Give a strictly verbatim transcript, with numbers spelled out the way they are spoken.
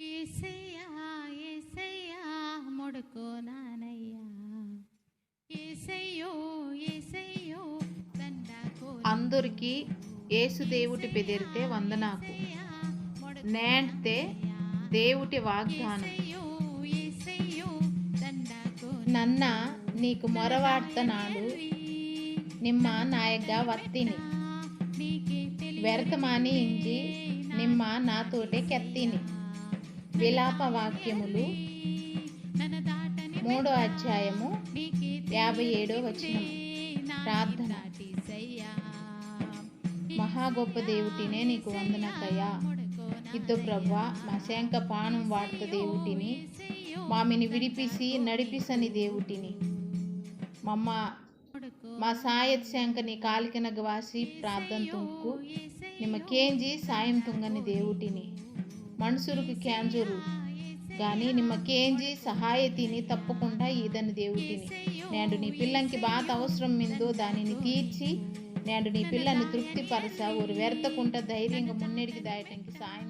ఏసయ్యా, ఏసయ్యా, మొడుకో నానయ్యా. ఏసయ్యో, ఏసయ్యో, దండకో. అందరికీ యేసు దేవుటి పెదిరితే వందనాకు. నేంటే దేవుటి వాగ్దానం. ఏసయ్యో, ఏసయ్యో, దండకో. నన్న నీకు మొరవాడ్తనాడు, నిమ్మ నాయగ్గ వత్తిని. నీకే తెలియ. వెర్తమాని ఇంజి నిమ్మ నాతోటే కెత్తిని. విలాప వాక్యములు, మూడో అధ్యాయము, యాభై ఏడో వచనము. ప్రార్థన. మహా గొప్ప దేవుటినే నీకు వందనకయ్యా. ఇద్దో ప్రభువా, మా శంక పానం వాడ్త దేవుటిని, మామిని విడిపిసి నడిపిసని దేవుటిని. మమ్మ మా సాయత్ శంక నీ కాలికినగ్గ వాసి ప్రార్థన తుంకు. నిమ్మ కేంజి సాయం తుంగని దేవుటిని. మనుసురుకు కేంజోరు గాని నిమ్మ కేంజి సహాయతిని తప్పకుండా ఈదని దేవుటిని. నేండు నీ పిల్లంకి బాత అవసరం మిందో దానిని తీర్చి, నేండు నీ పిల్లని తృప్తిపరచ, ఓరు వెర్తకుంట ధైర్యంగా మున్నెడికి దాయటంకి సాయం